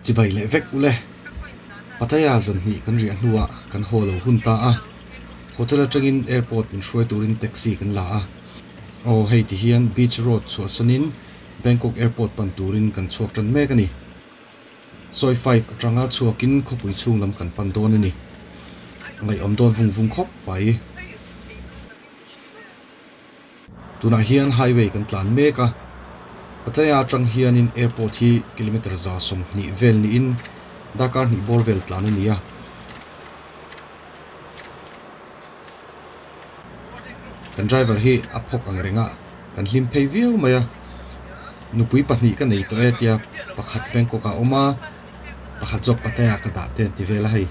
Chibai leh vek ule. Pattaya zan hnih kan riah hnuah kan haw lo hun ta a. Hotel atangin airport min hruai turin taxi kan la a. Aw hei ti hian beach road chhuahsanin Bangkok airport pan turin kan chhuak tan mek a ni. Sawi five atanga chhuakin khawpui chhung lam kan pan dawn a ni. Ngaihawm dawn vung vung khawp mai. Tunah hian highway kan tlan mek a, Pattaya atang hianin airport hi kilometre 120 vel niin darkar hnih bawr vel tlan a ni a. Kan driver hi a phawk ang reng a, kan hlim phei viau mai a. Nupui pahnih ka nei tawh e tia pakhat Bangkok ah a awm a, pakhat zawk Pattaya ka dah te an ti vel a hei.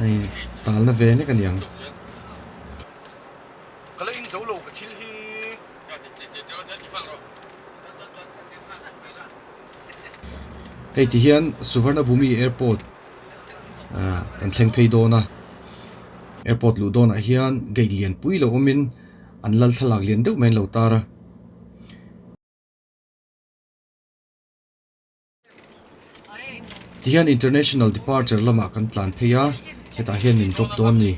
Hei talna ve nek a ni ang. Ka la in zo lo ka thil hi. Hei ti hian Suvarnabhumi Airport kan thleng phei dawn a, airport luh dawnah hian gate lian pui lo awmin an lal thlalak lian deuh mai an lo tar a. Tihian international departure lamah kan tlan phei a, hetah hian min drop dawn a ni.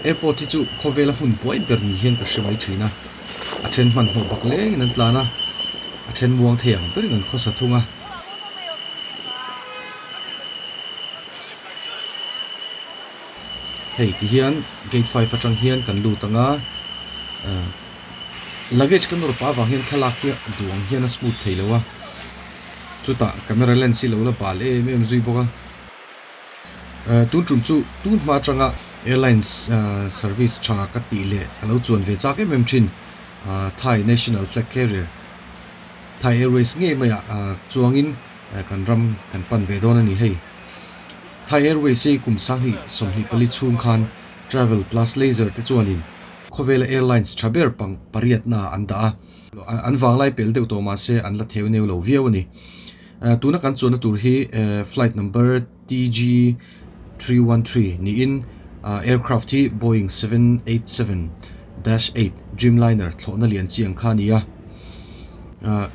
Airport hi chu khawvela hmun buai ber ni hian ka hre mai thin a, a then hmanhmawh bak lengin an tlan a, a then muang thei ang berin an khawsa thung a. Hei ti hian gate five atang hian kan lut ang a ah luggage kan nawr pah avang hian thlalak hi duh ang hian a smooth thei lo a chutah camera lens hi lo la bal em em zui bawk a ah tun tum chu tun hma atanga airlines ah service tha ka tih leh ka lo chuan ve chak em em thin ah Thai national flag carrier Thai Airways ngei maiah ah chuangin kan ram kan pan ve dawn a ni hei. Thai Airways hi kum 2024 chhung khan Travel Plus Leisure te chuanin khawvela airlines tha ber pang pariatna an dah a, an vanglai pel deuh tawh mahse an la theu neu lo viau a ni. Tuna kan chuanna tur hi flight number TG313 niin aircraft hi Boeing 787-8 Dreamliner thlawhna lian chi ang kha a ni a.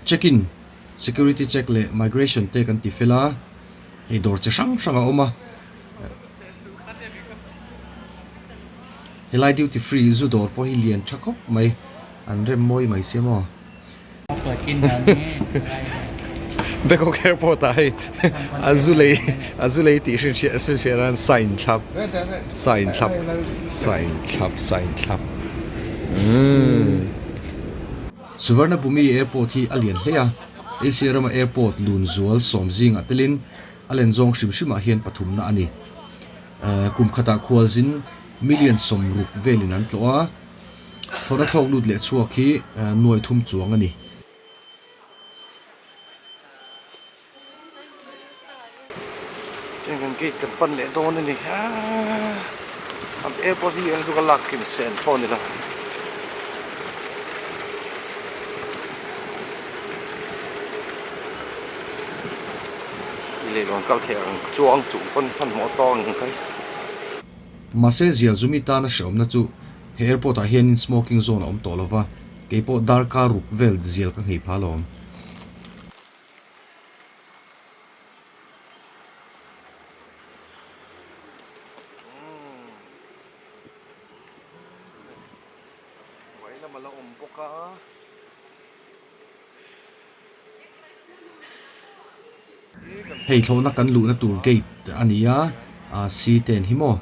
Check-in, security check leh migration te kan ti fel a. Hei dawr chi hrang hrang a awm a helai duty free zu dawr pawh hi lian tha khawp mai an rem mawi mai sia maw. Bangkok airport ah hei a zu lei a zu lei tih hrin hriat nan sign thlap sign thlap sign thlap sign thlap umm. Suvarnabhumi airport hi a lian hle a. Asia rama airport lun zual sawm zingah telin a len zawng hrim hrimah hian pathumna a ni. Kum khatah khualzin million 60 velin an tlawh a, thlawhna thlawk lut leh chhuak hi nuai thum chuang a ni. Chuan kan gate kan pan leh dawn a ni a, airport hi an duka lak kim sen pawh a ni lo. Leilawn kal theih ang chuang chung pawn hmanhmawh tawng ang khan. Mahse zial zumi tana hrehawmna chu he airport ah hianin smoking zone a awm tawh lova, keipawh darkar ruk vel zial ka nghei phah alawm. Hei thlawhna kan luhna tur gate a ni a, ah C ten hi maw.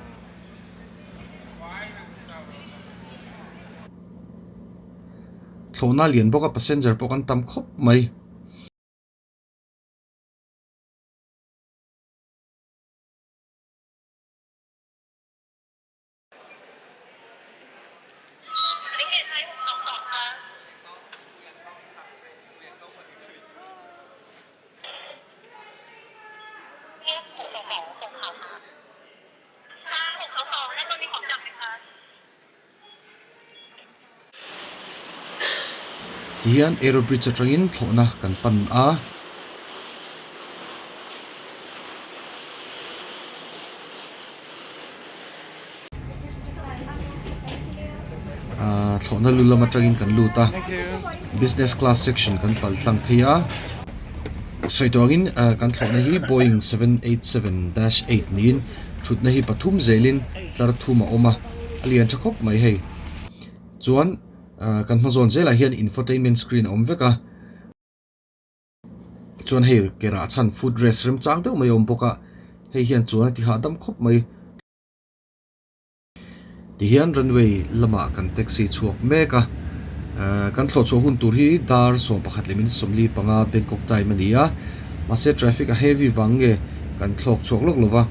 Thlawhna lian bawk a passenger pawh kan tam khawp mai. Tihian aerobridge atangin thlawhna kan pan a. Ahh thlawhna lu lam atangin kan lut a business class section kan pal tlang phei a sawi tawh angin ahh kan thlawhna hi boeing 787-8 niin thutna hi pathum zelin tlar thum a awm a a lian tha khawp mai hei chuan ahh kan hma zawn zelah hian infotainment screen a awm vek a. Chuan hei ke rah chhan foot rest remchang deuh mai a awm bawk a hei hian chuan a ti hahdam khawp mai. Tihian runway lamah kan taxi chhuak mek a ehh kan thlawh chhuah hun tur hi dar 11 leh minute 45 Bangkok time a ni a mahse traffic a heavy vang nge kan thlawk chhuak lawk lo va.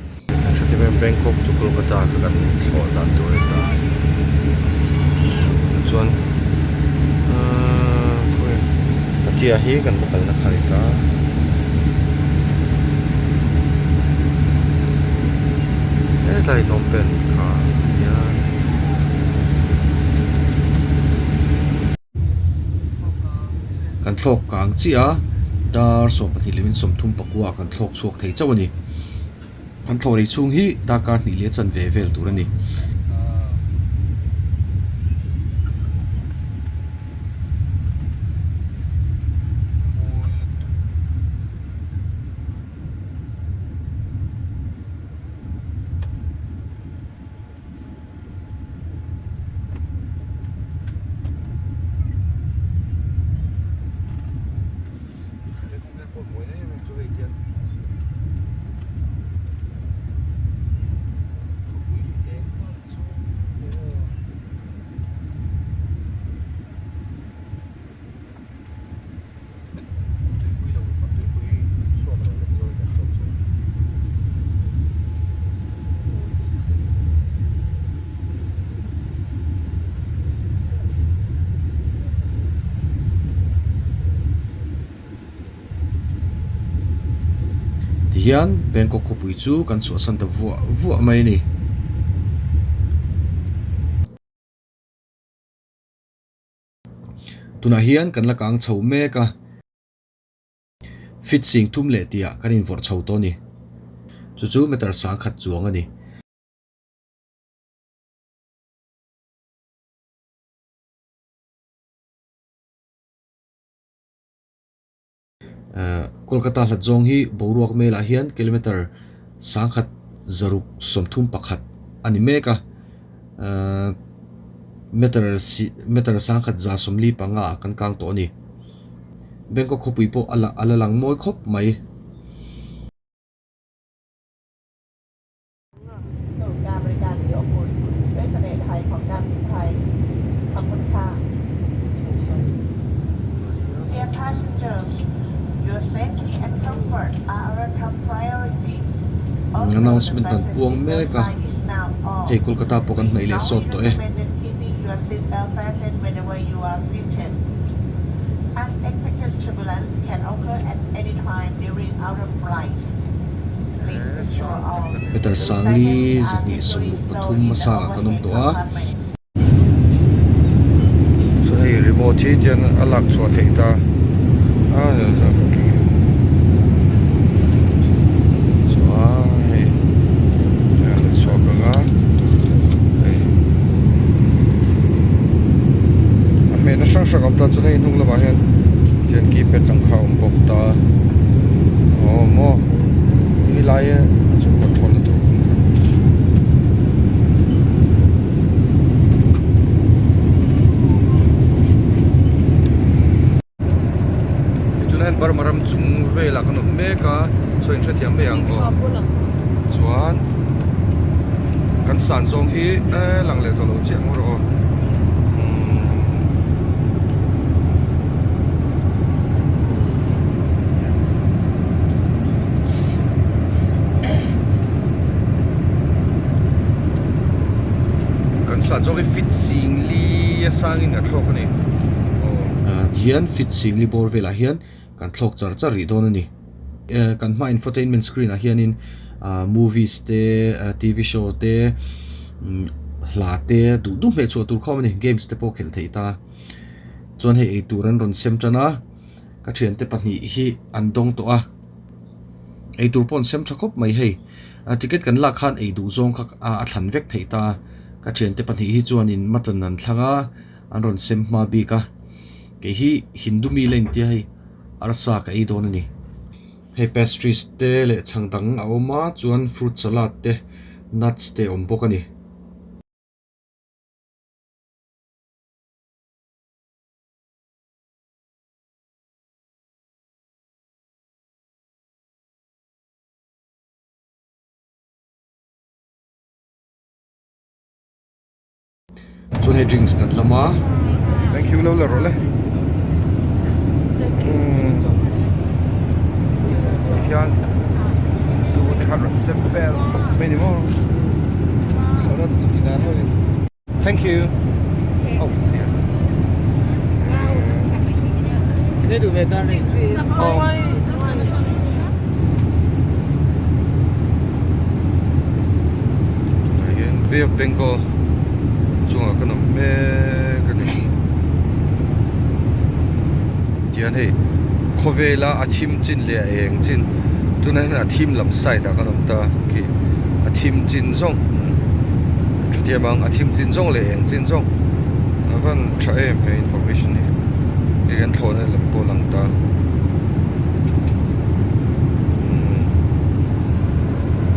Bangkok to Kolkata kha kan thlawh dan tur a ni ta chuan ahh khawnge Patea hi kan va kalna kha a ni ta. Hetlai Phnom Penh kha hian. Kan thlawk kang chiah a, dar 12 leh min 34 ah kan thlawk chhuak thei chauh a ni. Kan thlawh rei chhung hi darkar hnih leh chanve vel tur a ni. Tihian Bangkok khawpui chu kan chhuahsan ta vuah vuah mai a ni. Tunah hian kan la kang chho mek a, fit sing thum leh tihah kan invawrh chho tawh a ni. Chu chu meter sang khat chuang a ni. Kolkata hlat zawng hi boruak melah hian kilometer sangkhat zaruk 31 a ni mek a meter meter sangkhat 145 ah kan kang tawh a ni Bangkok khawpui pawh a la a la lang mawi khawp mai. Announcement an puang mek a hei Kolkata pawh kan hnaih leh sawt tawh e. Meter sangli 223 a sangah kan awm tawh a. Chuan hei remote hi tian a lak chhuah theih ta a chuan hei a la chhuak ang a hei a hmehna hrang hrang a awm ta chuan hei hnung lamah hian tian keypad ang kha a awm bawk ta aw maw helai a chu control na tur. Tunah hian Burma ram chung velah kan awm mek a saw in hrethiam mai ang aw chuan kan san zawng hi eh lang leh tawh lo chiah ang rawh aw umm. Kan san zawk hi fit sing li a sangin a thlawk a ni. Aw. Tihian fit sing li bawr velah hian kan thlawk char char rih dawn a ni. Kan hma infotainment screen ah hianin movies te tv show te hla te duh duh hmeh chhuah tur khawm a ni games te pawh khelh theih ta. Chuan hei eitur an rawn sem tan a ka thiante pahnih hi an dawng tawh a. Eitur pawh an sem tha khawp mai hei. Ticket kan lak khan ei duh zawng kha a thlan vek theih ta a. Ka thiante pahnih hi chuanin mutton an thlang a, an rawn sem hma bik a. Kei hi Hindu mi la intia hei arsa ka ei dawn a ni. Hei pastries te leh chhang dang a awm a, chuan fruit salad te nuts te a awm bawk a ni. Chuan hei drinks kan lam a. Thank you lo la rawh le. Tihian zu te khan rawn sem vel tawp mai ni maw. Thank you. Oh yes. Oh. Tunah hian Bay of Bengal chungah kan awm mek a ni. Tihian hei khawvela a thim chin leh a eng chin tunah hian a thim lam side ah kan awm ta khi a thim chin zawng tha thiam ang a thim chin zawng leh eng chin zawng a van tha em he information hi hei kan thlawhna lem pawh a lang ta.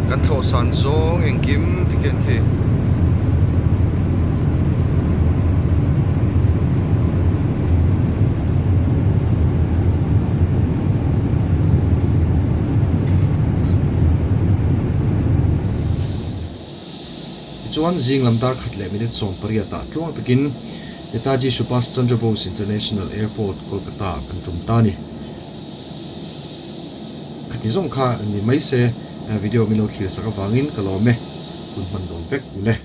Kan thlawh san zawng engkim ti khian khi. Tichuan zing lam dar khat leh minute 18 ah tluang takin Netaji Subhas Chandra Bose International Airport, Kolkata ah kan tum ta a ni. Khati zawng kha ni mai se video min lo thlir sak avangin ka lawm e, hun hman dawn vek u le.